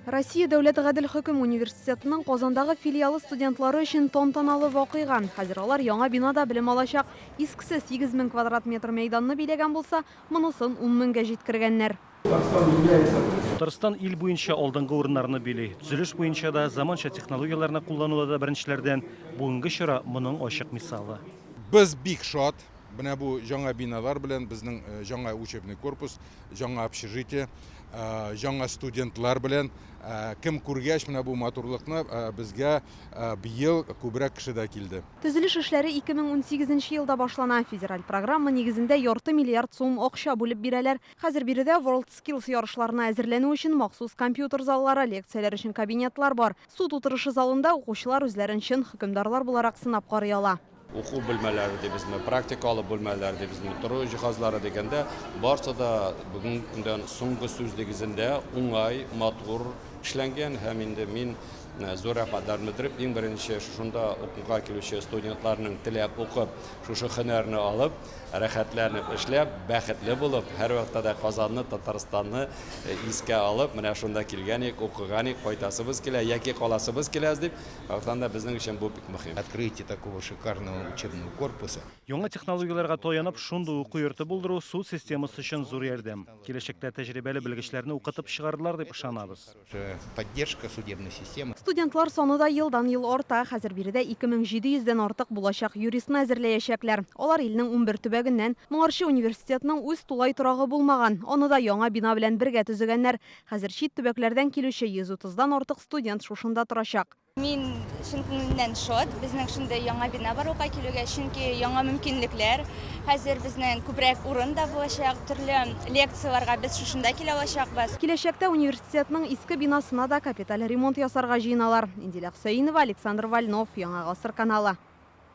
Россия дәүләт гадел хөкем университетының Казандагы филиалы студентлары өчен тантаналы вакыйга. Хәзер алар яңа бинада белем алачак. Искесе 8000 квадрат метр мәйданны биләгән булса, монысын ун меңгә җиткергәннәр. Татарстан ил буенча алдынгы урыннарны били. Төзелеш буенча да, заманча технологияләрне куллануда да беренчеләрдән. Бүгенге чара, моның ачык мисалы. Без бик шат, менә бу җаңа биналар белән, безнең җаңа учебный корпус, җаңа общежитие, җаңа студентлар белән. Кем күргәч менә бу матурлыкны, безгә быел күбрәк кеше дә килде. Төзелеш эшләре 2018 нче елда башлана. Федераль программа нигезендә ярты миллиард сум акча бүлеп бирәләр. Хәзер биредә WorldSkills ярышларына әзерләнү өчен махсус компьютер заллары, лекцияләр өчен кабинетлар бар. Суд утырышы залында укучылар үзләрен чын хөкемдарлар буларак сынап карый ала. Уку бүлмәләре дибезме, практикалы бүлмәләр дибезме, тору җиһазлары дигәндә, барсы да бүгенге көндән соңгы сүз нигезендә уңай, матур эшләнгән һәм инде мин зур рәхмәтләрне белдереп, иң беренче шушында укуга килүче студентларның теләп укып, шушы һөнәрне алып, рәхәтләнеп эшләп, бәхетле булып, һәрвакытта да Казанны, Татарстанны искә алып, менә шунда килгән идек, укыган идек, кайтасыбыз килә яки каласыбыз килә дип, Шунлыктан да безнең өчен бу бик мөһим. Открытие такого шикарного учебного корпуса. Яңа технологияләргә таянып, шундый уку йорты булдыру суд системасы өчен зур ярдәм. Киләчәктә тәҗрибәле белгечләрне укытып чыгарырлар дип ышанабыз. Поддержка судебной системы. Студентлар саны да елдан-ел арта. Хәзер биредә 2700 дән артык булачак юристны әзерләячәкләр. Алар илнең 11 төбәгеннән. Моңарчы университетның үз тулай торагы булмаган. Аны да яңа бина белән бергә төзегәннәр. Хәзер чит төбәкләрдән килүче 130 дан артык студент шушында торачак. Мин чын күңелемнән шат, безнең шундый яңа бина барлыкка килүгә, чөнки яңа мөмкинлекләр. Хәзер безнең күбрәк урын да булачак, төрле лекцияләргә без шушында килә алачакбыз. Киләчәктә университетның иске бинасына да капиталь ремонт ясарга җыеналар. Индилә Хөсәенова, Александр Вольнов, Яңа гасыр каналы.